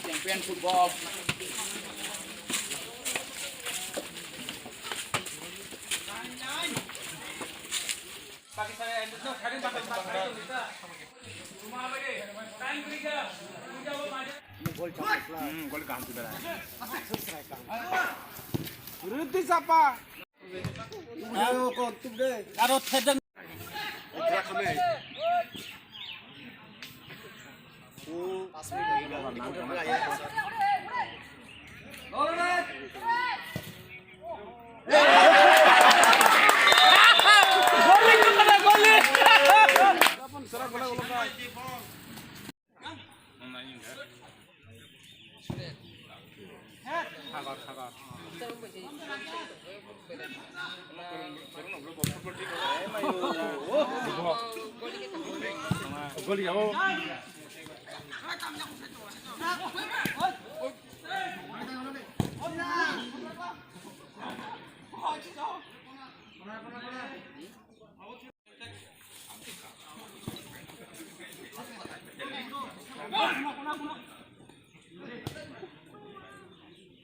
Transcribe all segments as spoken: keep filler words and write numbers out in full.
Champion football. Rwtwi chapa. Aro thedeng.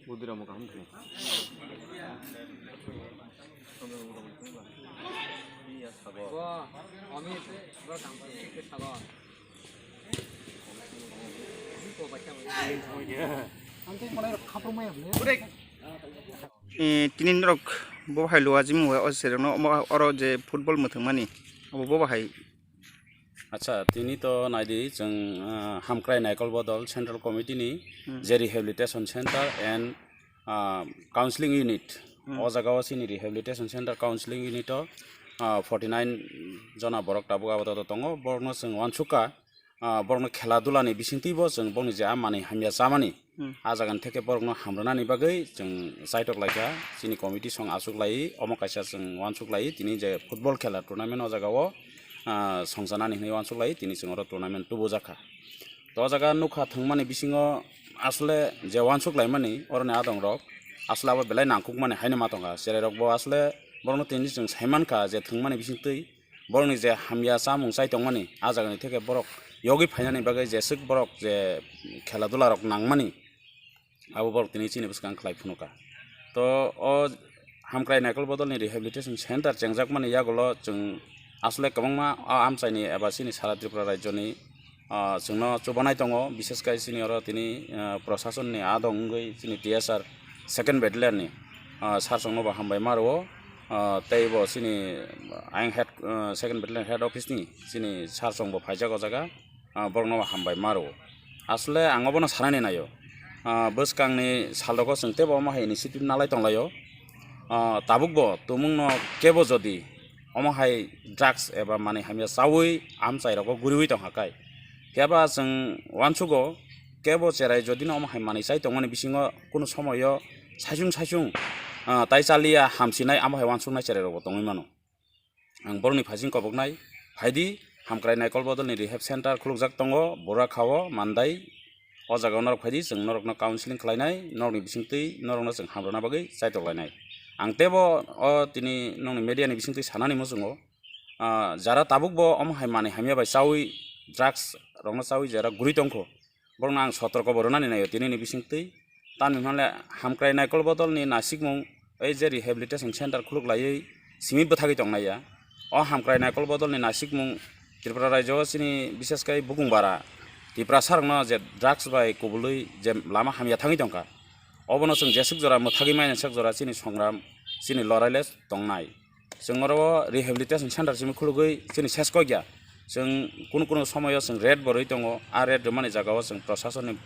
Budira mo kaham khe. Bo, Amit, bro, tang, tang, tang. Eh, tini norok bo hai luajimung bai o serengno omo oro je football mwthangmani abo bo bahai. Acha, tini to naidi chwng, ah, Hamkrai Naikol Bodol Central Committee ni Hmm. je rehabilitation center and, ah, counseling unit. Hmm. O jaga o chini rehabilitation center counseling unit o, ah, forty nine jona borok tabuk abato tongo. Borokno chwng uansukha, ah, borokno khela dula ni bisingtwi bo chwng boni je a manwi hamya chamani. Hmm. A jaga ni theke borokno hamrwnani bagwi chwng chaitok laikha, chini committee song achuk lai, omo kaisa chwng uansuk lai, tini je football khela tournament o jaga o, ah, songchanani hinwi uansuk lai, tini chwng oro tournament tubujakha. To o jaga nukha thwngmani bisingo aswle je uansuk laimani oroni adong rok aswle abo belai nangkukmani haino ma tongkha, cherai rok bo aswle borokno tini chwng saimankha je thwngmani bisingtwi borokni je hamya chamung chai tongmani, a jagani theke borok yogwi phainani bagwi jeswk borok je khela dula rok nangmani, abo borok tini chini bwskang khlai phunukha. To o Hamkrai Naikol Bodolni rehabilitation center chengjakmani yagulo chwng aswle kwbangma o amchaini eba chini sara Tripura rajyoni ah, chwngno chubanai tongo, bishesh kai chini oro tini, ah, proshasonni adong wngwi chini T S R second battalion ni, ah, sir chwngno bo hambai ma rwo, ah, tei bo chini ayang head, ah, second battalion head office ni chini sir chwng bo phaijak o jaga, ah, borokno bo hambai ma rwo. Aswle ang obono sanani naio, ah, bwskangni salrogo chwng teibo omo hai initiative nalai tonglaio, ah, tabukbo tumungno kebo jodi omo hai drugs eba manwi hamya chaui amchai rogo guriui tongkha kai. Phiya ba chwng uansugo, kebo cherai jodi no omo hai manwi chai tongmani bisingo kunu somoio saichung saichung, ah, tai chaliya hamsinai amo hai uansuknai cherai rokbo tongwi mano. Ang borokni phaising koboknai, phaidi, Hamkrai Naikol Bodolni rehab center khulukjak tongo, Borakha o, Mandai. O jaga o norok phaidi, chwng norokno counseling khlainai, norokni bisingtwi norokno chwng hamrwna bagwi chaitok lainai. Ang teibo o tini nokni media ni bisingtwi sanani muchungo, ah, jara tabukbo omo hai manwi hamya bai chaui, drugs rokno chaui jara guri tongkho, borokno ang sotorko bo rwnani naio tinini bisingtwi. Tamni hwnle Hamkrai Naikol Bodolni nasikmung, ei je rehabilitation center khuluk laiwi simi bwthagwi tongnai ya. O Hamkrai Naikol Bodolni nasikmung Tripura rajyo o chini bishesh kai Bukungbara Tiprasa rokno je drugs bai kubului je lama hamya thangwi tongkha. Obono chwng jeswk jora mwthagwi manya sak jora chini songram, chini lorai le tongnai. Chwng oro o rehabilitation center simi khulugwi chini ses kok ya. Chwng kunu kunu somoyo chwng ret bo rwi tongo, a ret rwmani jagao chwng proshasonni, eh,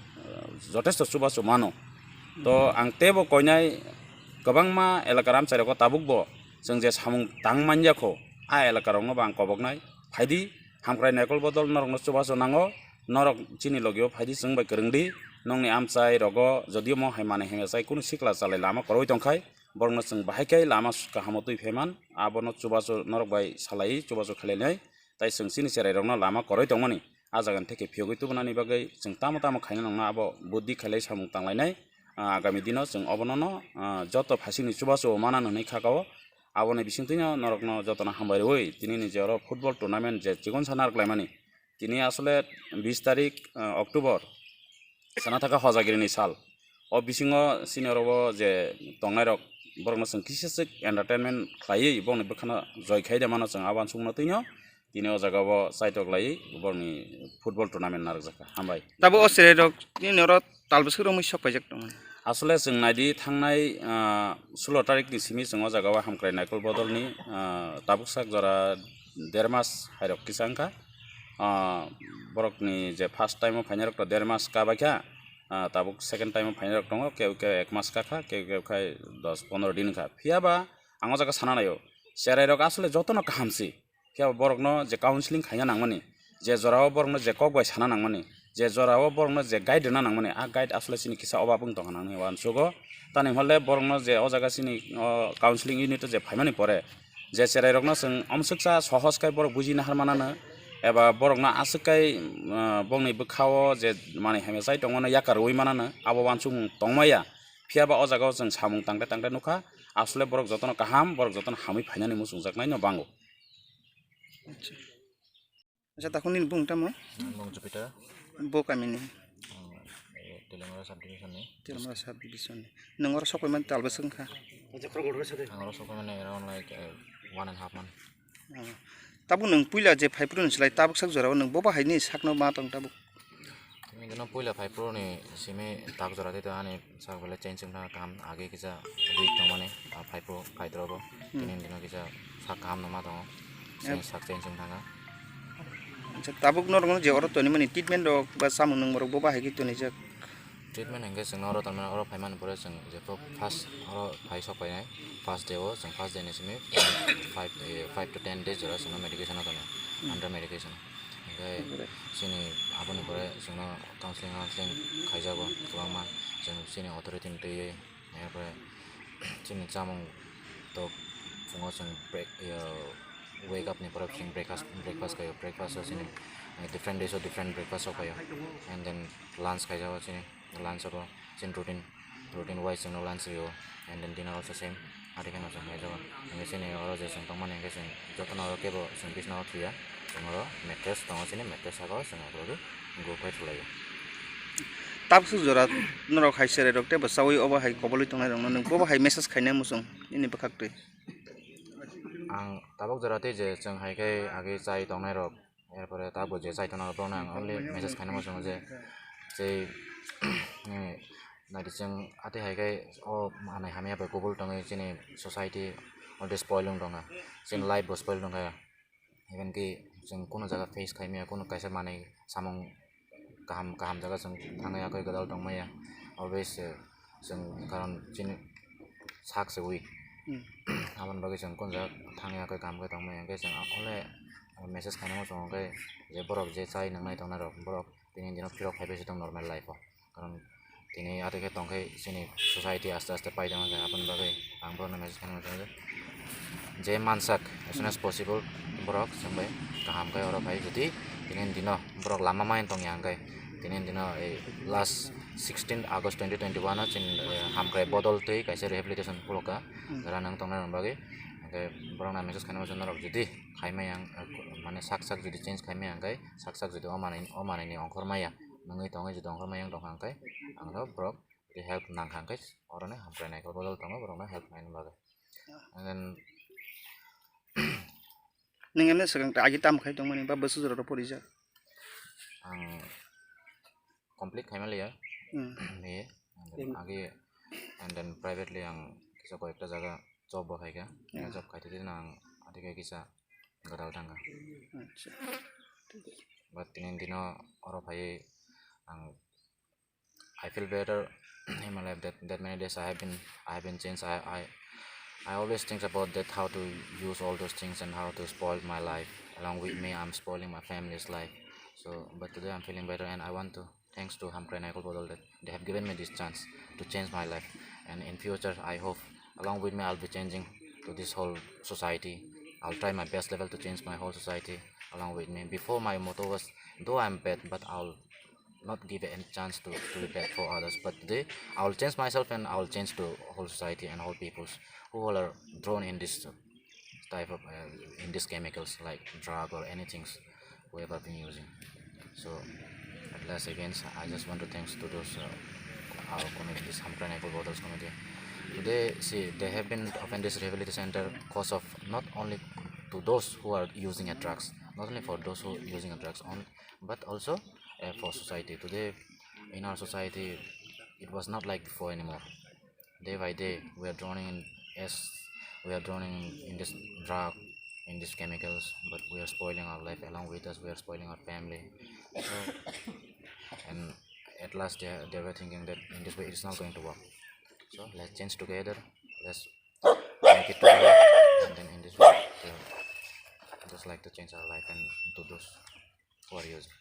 jotesto chubachu mano. To ang teibo koinai kwbangma elaka ramchai rogo tabukbo chwng je samung tang manya kho, a elaka rokno bo ang koboknai. Phaidi, Hamkrai Naikol Bodol norokno chubachu nango, norok chini logio phaidi chwng bai kwrwngdi, nokni amchai rogo jodi omo hai manwi hamya chai kunu sikla chalai lama koroi tongkhai, borokno chwng bahai khe lama kahamo twi phaiman, abono chubachu norok bai salai chubachu khailainai, tai chwng chini cherai rokno lama koroi tongmani, a jaga ni theke phiyogwi tubunani bagwi chwng tamo tamo khaina nangno abo buddi khailai samung tanglainai, ah, agami dino chwng obono no, ah, joto phaisingni chubachu mana nwnwi khakao, Aboni bisingtwino norokno jotono hambai rwui, tinini je oro football tournament je chikon sana rwklaimani, tini asole bis tarik, ah, October, sana thaka hojagirini sal. O bisingo sini oro o je tongnairok, borokno chwng kisaswk entertainment khlaiwi bongni bwkhano joi khai de mano chwng, abo uansukmano twino tini o jaga o chaitok laiwi borokni football tournament narwkjakha. Hambai. Tabuk o cherairok nini oro tal bwswk romwi sok paijak tongmani? Asole chwng naidi thangnai, ah, sulo tarikni simi chwng o jaga o Hamkrai Naikol Bodolni, ah, tabuk sak jora der mas hairok kisa wngkha. Ah, borokni je first time o phainairok to der mas kabaikha, ah, tabuk second time o phainairok tongo, keu keu ek mas kakha, keu keu khai dos pondro din wngkha. Phiya ba ang o jaga sana naio, cherairok asole jotono kaham se. Phiya ba borokno je counseling khaina nangmani, je jorao borokno je kok bai sana nangmani, je jorao borokno je guide rwna nangmani, a guide asole chini kisa obab wng tongkha nangni uansugo. Tani hole borokno je o jaga chini o counseling unit o je phaimani pore, je cherairokno chwng omswksa sohos khe borok bujina har manano, eba borokno aswk kai, ah, bongni bwkhao je manwi hamya chai tongmano yakar rwui manano, abo uansukmung tongmaya. Phiya ba o jaga o chwng samung tangte tangte nukha, asole borok jotono kaham, borok jotono hamwi phainani muchungjaknaino bango. Acha. Acha, takhuk nini bung tamo? Bung Jupiter. Bo kamini? Ang, eh, Telemara subdivision ni. Telemara subdivision ni. Nwng oro sokphaimani tal bwswk wngkha? Ang oro sokphaimani around like, eh, one and half month. Oh. Tabuk nwng puila je phaiphru ni slai tabuk sak jorao nwng bo bahaini sakno ma tong tabuk? Tini dino puila phaiphru ni simi tak jora tei ani sak belai change wngkha kaham, age kisa weak tongmani, ah, phaiphru phaitro bo. Hmm. Tini dino kisa sak kaham no ma tongo. Yep. Change, sak change wngkha. Acha, tabuk norokno je oro tonimani treatment rok ba samung nungmung rok bo bahai khe tonijak? Treatment hingke chwng oro tonmani, oro phaimani pore chwng jephru first oro phai sok painai, first day o chwng first day ni simi five, eh, five to ten days jora chwngno medication o tongo, hmm, under medication. Hingke chini aboni pore chwngno counseling, counseling khaijago kwbangma, chwng chini authority ni twiwi. Erpore chini chamung tok phungo chwng break, yo, wake up ni pore chwng breakfast, breakfast khaio, breakfast o chini, eh, different days o different breakfast rok khaio, and then lunch khaijago chini, lunch o bo chini routine, routine wise chwngno lunch rio, and then dinner also same, adi kheno chwng khaijago. Hingke chini oro je chwng tongmani hingke chwng jotono oro kebo chwng bisna o thuya, chwng oro mattress tongo chini, mattress saka o chwng oro bo guk bai thulaio. Tabuk jora norok hai cherai rok tei bwsaui obo hai kobolwi tongnai rokno nwng bobo hai message khainai muchung nini bwkhak twi? Ang tabuk jora tei je chwng hai khe age chai tongnai rok, erpore tabuk je chai tongnai rok, borokno ang only message khainai muchungo je, je, eh, naidi chwng atwi hai khe o manai hamya bai kubul tongwi chini society already spoil wng tongkha, chini life bo spoil wng tongkha. Even ki chwng kunu jaga face khai maya, kunu kaisa manwi samung kaham kaham jaga chwng thangwi yakwi gwdal tong maya. Always, eh, chwng karon chini sak se weak. Hmm. Aboni bagwi chwng kunu jaga thangwi yakwi kaham khe tong maya, hwnkhe chwng only message khainai muchungo hwnkhe je borok je chai nwngnai tongnai rok, borok tini dino phirok phaibai se tong normal life o. Karon tini atwi khe tongkhe chini society aste aste paidang khe, aboni bagwi ang borokno message khainai muchungo je, je mansak as soon as possible borok chwng bai kaham khe oro phai, jodi tini dino borok lama maya tongya hwnkhe, tini dino ei last sixteen August twenty twenty-one o chini, eh, Hamkrai Bodol twi kaisa rehabilitation khulokha, hmm, jora nang tongnai rok bagwi. Hwnkhe borokno ang message khainai muchungo, norok jodi khai maya, eh, mane sak sak jodi change khai maya hwnkhe, sak sak jodi o manwi, o manwini ongkhor maya, nungwi tongwi jodi ongkhor maya wng tongkha hwnkhe, ang rok borok jodi help nangkha hwnkhe, oroni Hamkrai Naikol Bodol tongo, borokno help khlaina bagwi. And then nwng emne swkang agi tamo khai tongmani ba bwswk jorao porijak? Ang complete khaima liya. Hmm. Liya. And then agi, and then privately ang kisa koyekta jaga job bo khaikha. Yeah. Job khaitwi ang atike kisa gadal thangkha. Acha. But tini dino oro phaiwi ang, I feel better in my life that, that many days I have been, I have been changed. I, I, I always think about that, how to use all those things and how to spoil my life. Along with me, I'm spoiling my family's life. So, but today I'm feeling better and I want to thanks to Hamkrai Naikol Bodol that they have given me this chance to change my life. And in future, I hope along with me, I'll be changing to this whole society. I'll try my best level to change my whole society along with me. Before, my motto was, though I'm bad, but I'll not give any chance to, to be bad for others. But today, I will change myself and I will change to whole society and whole peoples who all are drawn in this type of, uh, in these chemicals like drug or anything we have been using. So at last again, I just want to thanks to those, uh, our committee, this Hamkrai Nipur Brothers Committee. Today, see, they have been opened this rehabilitation center cause of not only to those who are using a drugs, not only for those who are using a drugs, on, but also, uh, for society. Today, in our society, it was not like before anymore. Day by day, we are drowning in, as we are drowning in this drug, in these chemicals, but we are spoiling our life. Along with us, we are spoiling our family. So, and at last, they, they were thinking that in this way it's not going to work. So let's change together. Let's make it together, and then in this way, they'll just like to change our life and to those who are using.